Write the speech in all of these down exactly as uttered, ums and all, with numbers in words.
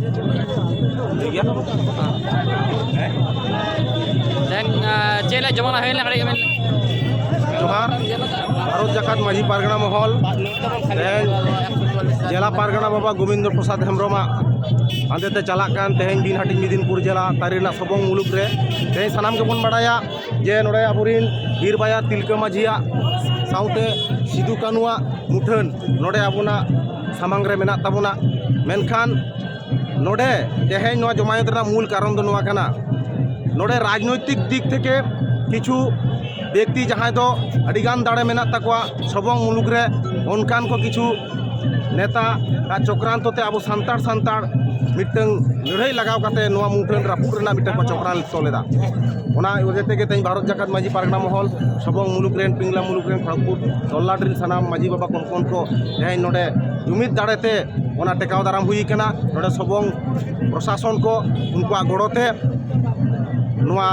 ᱴᱷᱤᱠ ᱜᱮᱭᱟ᱾ ᱛᱮᱦᱮᱧ, ᱟᱸ, ᱪᱮᱫ ᱞᱮ ᱡᱚᱢᱟᱜ ᱦᱩᱭ ᱞᱮᱱᱟ ᱠᱟᱹᱴᱤᱡ ᱢᱮᱱ ᱞᱮ? ᱡᱚᱦᱟᱨ᱾ ᱵᱷᱟᱨᱚᱛ ᱡᱟᱠᱟᱛ ᱢᱟᱹᱡᱷᱤ ᱯᱟᱨᱜᱟᱱᱟ ᱢᱚᱦᱚᱞ ᱛᱮᱦᱮᱧ ᱡᱮᱞᱟ ᱯᱟᱨᱜᱟᱱᱟ ᱵᱟᱵᱟ ᱜᱳᱵᱤᱱᱫᱚ ᱯᱨᱚᱥᱟᱫᱽ ᱦᱮᱢᱵᱨᱚᱢᱟᱜ ᱦᱟᱸᱰᱮ ᱛᱮ ᱪᱟᱞᱟᱜ ᱠᱟᱱ ᱛᱮᱦᱮᱧ ᱫᱤᱱ ᱦᱟᱹᱴᱤᱧ ᱢᱤᱫᱤᱱᱯᱩᱨ ᱡᱮᱞᱟ ᱛᱟᱹᱨᱤ ᱨᱮᱱᱟᱜ ᱥᱚᱵᱚᱝ ᱢᱩᱞᱩᱠ ᱨᱮ ᱛᱮᱦᱮᱧ ᱥᱟᱱᱟᱢ ᱜᱮᱵᱚᱱ ᱵᱟᱲᱟᱭᱟ ᱡᱮ ᱱᱚᱰᱮ ᱟᱵᱚᱨᱤᱱ ᱵᱤᱨ ᱵᱟᱭᱟᱨ ᱛᱤᱞᱠᱟᱹ ᱢᱟᱹᱡᱷᱤᱭᱟᱜ ᱥᱟᱶᱛᱮ ᱥᱤᱫᱩ ᱠᱟᱹᱱᱩᱣᱟᱜ ᱢᱩᱴᱷᱟᱹᱱ ᱱᱚᱰᱮ ᱟᱵᱚᱱᱟᱜ ᱥᱟᱢᱟᱝ ᱨᱮ ᱢᱮᱱᱟᱜ ᱛᱟᱵᱚᱱᱟ᱾ ᱢᱮᱱᱠᱷᱟᱱ ᱱᱚᱰᱮ ᱛᱮᱦᱮᱧ ᱱᱚᱣᱟ ᱡᱚᱢᱟᱭᱚᱛ ᱨᱮᱱᱟᱜ ᱢᱩᱞ ᱠᱟᱨᱚᱱ ᱫᱚ ᱱᱚᱣᱟ ᱠᱟᱱᱟ, ᱱᱚᱰᱮ ᱨᱟᱡᱽᱱᱳᱭᱛᱤᱠ ᱫᱤᱠ ᱛᱷᱮᱠᱮ ᱠᱤᱪᱷᱩ ᱵᱮᱠᱛᱤ ᱡᱟᱦᱟᱸᱭ ᱫᱚ ᱟᱹᱰᱤᱜᱟᱱ ᱫᱟᱲᱮ ᱢᱮᱱᱟᱜ ᱛᱟᱠᱚᱣᱟ ᱥᱚᱵᱚᱝ ᱢᱩᱞᱩᱠ ᱨᱮ, ᱚᱱᱠᱟᱱ ᱠᱚ ᱠᱤᱪᱷᱩ ᱱᱮᱛᱟ ᱟᱜ ᱪᱚᱠᱨᱟᱱᱛᱚ ᱛᱮ ᱟᱵᱚ ᱥᱟᱱᱛᱟᱲ ᱥᱟᱱᱛᱟᱲ ᱢᱤᱫᱴᱟᱝ ᱞᱟᱹᱲᱦᱟᱹᱭ ᱞᱟᱜᱟᱣ ᱠᱟᱛᱮ ᱱᱚᱣᱟ ᱢᱩᱴᱷᱟᱹᱱ ᱨᱟᱹᱯᱩᱫ ᱨᱮᱱᱟᱜ ᱢᱤᱫᱴᱟᱝ ᱠᱚ ᱪᱚᱠᱨᱟᱱᱛᱚ ᱞᱮᱫᱟ᱾ ᱚᱱᱟ ᱚᱡᱮ ᱛᱮᱜᱮ ᱛᱮᱦᱮᱧ ᱵᱷᱟᱨᱚᱛ ᱡᱟᱠᱟᱛ ᱢᱟᱹᱡᱷᱤ ᱯᱟᱨᱜᱟᱱᱟ ᱢᱚᱦᱚᱞ, ᱥᱚᱵᱚᱝ ᱢᱩᱞᱩᱠ ᱨᱮᱱ, ᱯᱤᱝᱞᱟ ᱢᱩᱞᱩᱠ ᱨᱮᱱ, ᱠᱷᱚᱲᱚᱜᱽᱯᱩᱨ ᱛᱚᱞᱞᱟᱴ ᱨᱮᱱ ᱥᱟᱱᱟᱢ ᱢᱟᱹᱡᱷᱤ ᱵᱟᱵᱟ ᱠᱚ ᱦᱚᱯᱚᱱ ᱠᱚ ᱛᱮᱦᱮᱧ ᱱᱚᱰᱮ ᱡᱩᱢᱤᱫ ᱫᱟᱲᱮᱛᱮ ᱚᱱᱟ ᱴᱮᱠᱟᱣ ᱫᱟᱨᱟᱢ ᱦᱩᱭ ᱠᱟᱱᱟ᱾ ᱱᱚᱰᱮ ᱥᱚᱵᱚᱝ ᱯᱨᱚᱥᱟᱥᱚᱱ ᱠᱚ ᱩᱱᱠᱩᱣᱟᱜ ᱜᱚᱲᱚ ᱛᱮ ᱱᱚᱣᱟ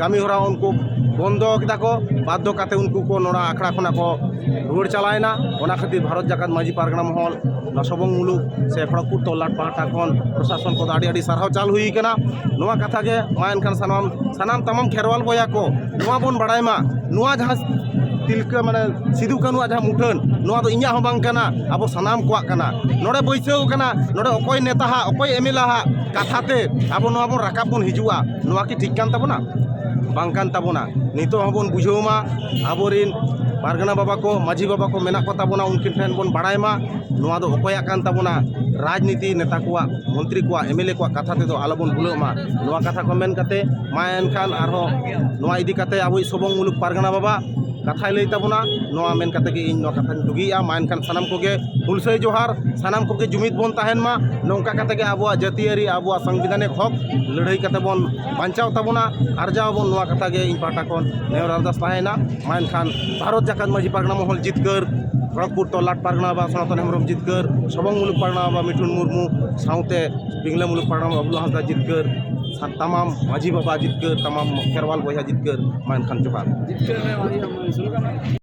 ᱠᱟᱹᱢᱤ ᱦᱚᱨᱟ ᱩᱱᱠᱩ ᱵᱚᱱᱫᱚ ᱠᱮᱫᱟ ᱠᱚ, ᱵᱟᱫᱽᱫᱷᱚ ᱠᱟᱛᱮ ᱩᱱᱠᱩ ᱠᱚ ᱱᱚᱰᱮ ᱟᱠᱷᱲᱟ ᱠᱷᱚᱱᱟᱜ ᱠᱚ ᱨᱩᱣᱟᱹᱲ ᱪᱟᱞᱟᱣᱮᱱᱟ᱾ ᱚᱱᱟ ᱠᱷᱟᱹᱛᱤᱨ ᱵᱷᱟᱨᱚᱛ ᱡᱟᱠᱟᱛ ᱢᱟᱹᱡᱷᱤ ᱯᱟᱨᱜᱟᱱᱟ ᱢᱚᱦᱚᱞ ᱱᱚᱣᱟ ᱥᱚᱵᱚᱝ ᱢᱩᱞᱩᱠ ᱥᱮ ᱠᱷᱚᱲᱚᱜᱽᱯᱩᱨ ᱛᱚᱞᱞᱟᱴ ᱯᱟᱦᱴᱟ ᱠᱷᱚᱱ ᱯᱨᱚᱥᱟᱥᱚᱱ ᱠᱚᱫᱚ ᱟᱹᱰᱤ ᱟᱹᱰᱤ ᱥᱟᱨᱦᱟᱣ ᱪᱟᱞ ᱦᱩᱭ ᱠᱟᱱᱟ᱾ ᱱᱚᱣᱟ ᱠᱟᱛᱷᱟ ᱜᱮ ᱢᱟ ᱮᱱᱠᱷᱟᱱ ᱥᱟᱱᱟᱢ ᱥᱟᱱᱟᱢ ᱛᱟᱢᱟᱢ ᱠᱷᱮᱨᱣᱟᱞ ᱵᱚᱭᱦᱟ ᱠᱚ ᱱᱚᱣᱟ ᱵᱚᱱ ᱵᱟᱲᱟᱭ ᱢᱟ, ᱱᱚᱣᱟ ᱡᱟᱦᱟᱸ ᱛᱤᱞᱠᱟᱹ ᱢᱟᱱᱮ ᱥᱤᱫᱩ ᱠᱟᱹᱱᱩᱣᱟᱜ ᱡᱟᱦᱟᱸ ᱢᱩᱴᱷᱟᱹᱱ, ᱱᱚᱣᱟ ᱫᱚ ᱤᱧᱟᱹᱜ ᱦᱚᱸ ᱵᱟᱝ ᱠᱟᱱᱟ, ᱟᱵᱚ ᱥᱟᱱᱟᱢ ᱠᱚᱣᱟᱜ ᱠᱟᱱᱟ᱾ ᱱᱚᱰᱮ ᱵᱟᱹᱭᱥᱟᱹᱣ ᱠᱟᱱᱟ, ᱱᱚᱰᱮ ᱚᱠᱚᱭ ᱱᱮᱛᱟ ᱦᱟᱜ, ᱚᱠᱚᱭ ᱮᱢᱮᱞᱟ ᱦᱟᱜ ᱠᱟᱛᱷᱟ ᱛᱮ ᱟᱵᱚ ᱱᱚᱣᱟ ᱵᱚᱱ ᱨᱟᱠᱟᱵ ᱵᱚᱱ ᱦᱤᱡᱩᱜᱼᱟ, ᱱᱚᱣᱟ ᱠᱤ ᱴᱷᱤᱠ ᱠᱟᱱ ᱛᱟᱵᱚᱱᱟ? ᱵᱟᱝ ᱠᱟᱱ ᱛᱟᱵᱚᱱᱟ᱾ ᱱᱤᱛᱚᱜ ᱦᱚᱸᱵᱚᱱ ᱵᱩᱡᱷᱟᱹᱣ ᱢᱟ, ᱟᱵᱚᱨᱤᱱ ᱯᱟᱨᱜᱟᱱᱟ ᱵᱟᱵᱟ ᱠᱚ, ᱢᱟᱹᱡᱷᱤ ᱵᱟᱵᱟ ᱠᱚ ᱢᱮᱱᱟᱜ ᱠᱚ ᱛᱟᱵᱚᱱᱟ, ᱩᱱᱠᱤᱱ ᱴᱷᱮᱱ ᱵᱚᱱ ᱵᱟᱲᱟᱭ ᱢᱟ ᱱᱚᱣᱟ ᱫᱚ ᱚᱠᱚᱭᱟᱜ ᱠᱟᱱ ᱛᱟᱵᱚᱱᱟ᱾ ᱨᱟᱡᱽᱱᱤᱛᱤ ᱱᱮᱛᱟ ᱠᱚᱣᱟᱜ, ᱢᱚᱱᱛᱨᱤ ᱠᱚᱣᱟᱜ, ᱮᱢᱮᱞᱮ ᱠᱚᱣᱟᱜ ᱠᱟᱛᱷᱟ ᱛᱮᱫᱚ ᱟᱞᱚᱵᱚᱱ ᱵᱷᱩᱞᱟᱹᱜ ᱢᱟ᱾ ᱱᱚᱣᱟ ᱠᱟᱛᱷᱟ ᱠᱚ ᱢᱮᱱ ᱠᱟᱛᱮ ᱢᱟ ᱮᱱᱠᱷᱟᱱ ᱟᱨᱦᱚᱸ ᱱᱚᱣᱟ ᱤᱫᱤ ᱠᱟᱛᱮ ᱟᱵᱚᱭᱤᱡ ᱥᱚᱵᱚᱝ ᱢᱩᱞᱩᱠ ᱯᱟᱨᱜᱟᱱᱟ ᱵᱟᱵᱟ ᱠᱟᱛᱷᱟᱭ ᱞᱟᱹᱭ ᱛᱟᱵᱚᱱᱟ᱾ ᱱᱚᱣᱟ ᱢᱮᱱ ᱠᱟᱛᱮ ᱜᱮ ᱤᱧ ᱱᱚᱣᱟ ᱠᱟᱛᱷᱟᱧ ᱰᱩᱜᱤᱭᱮᱜᱼᱟ᱾ ᱢᱟ ᱮᱱᱠᱷᱟᱱ ᱥᱟᱱᱟᱢ ᱠᱚᱜᱮ ᱦᱩᱞᱥᱟᱹᱭ ᱡᱚᱦᱟᱨ, ᱥᱟᱱᱟᱢ ᱠᱚᱜᱮ ᱡᱩᱢᱤᱫ ᱵᱚᱱ ᱛᱟᱦᱮᱱ ᱢᱟ᱾ ᱱᱚᱝᱠᱟ ᱠᱟᱛᱮ ᱜᱮ ᱟᱵᱚᱣᱟᱜ ᱡᱟᱹᱛᱤᱭᱟᱹᱨᱤ, ᱟᱵᱚᱣᱟᱜ ᱥᱚᱝᱵᱤᱫᱷᱟᱱᱤᱠ ᱦᱚᱠ ᱞᱟᱹᱲᱦᱟᱹᱭ ᱠᱟᱛᱮ ᱵᱚᱱ ᱵᱟᱧᱪᱟᱣ ᱛᱟᱵᱚᱱᱟ, ᱟᱨᱡᱟᱣ ᱟᱵᱚᱱ᱾ ᱱᱚᱣᱟ ᱠᱟᱛᱷᱟ ᱜᱮ ᱤᱧ ᱯᱟᱦᱴᱟ ᱠᱷᱚᱱ ᱱᱮᱦᱚᱨ ᱟᱨᱫᱟᱥ ᱛᱟᱦᱮᱸᱭᱮᱱᱟ᱾ ᱢᱟ ᱮᱱᱠᱷᱟᱱ ᱵᱷᱟᱨᱚᱛ ᱡᱟᱠᱟᱛ ᱢᱟᱹᱡᱷᱤ ᱯᱟᱨᱜᱟᱱᱟ ᱢᱚᱦᱚᱞ ᱡᱤᱛᱠᱟᱹᱨ, ᱠᱷᱚᱲᱚᱜᱽᱯᱩᱨ ᱛᱚᱞᱞᱟᱴ ᱯᱟᱨᱜᱟᱱᱟ ᱵᱟᱵᱟ ᱥᱚᱱᱟᱛᱚᱱ ᱦᱮᱢᱵᱨᱚᱢ ᱡᱤᱛᱠᱟᱹᱨ, ᱥᱚᱵᱚᱝ ᱢᱩᱞᱩᱠ ᱯᱟᱨᱜᱟᱱᱟ ᱵᱟᱵᱟ ᱢᱤᱴᱷᱩᱱ ᱢᱩᱨᱢᱩ, ᱥᱟᱶᱛᱮ ᱯᱤᱝᱞᱟᱹ ᱢᱩᱞᱩᱠ ᱯᱟᱨᱜᱟᱱᱟ ᱵᱟᱵᱟ ᱵᱟᱵᱞᱩ ᱦᱟᱸᱥᱫᱟ ᱡᱤᱛᱠᱟᱹᱨ, ᱥᱟ-, ᱛᱟᱢᱟᱢ ᱢᱟᱹᱡᱷᱤ ᱵᱟᱵᱟ ᱡᱤᱛᱠᱟᱹᱨ, ᱛᱟᱢᱟᱢ ᱠᱷᱮᱨᱣᱟᱞ ᱵᱚᱭᱦᱟ ᱡᱤᱛᱠᱟᱹᱨ᱾ ᱢᱟ ᱮᱱᱠᱷᱟᱱ ᱡᱚᱦᱟᱨ᱾ ᱡᱤᱛᱠᱟᱹᱨ ᱢᱮ ᱢᱟᱹᱡᱷᱤ ᱵᱟᱵᱟ, ᱥᱩᱨ ᱠᱟᱜ ᱢᱮ᱾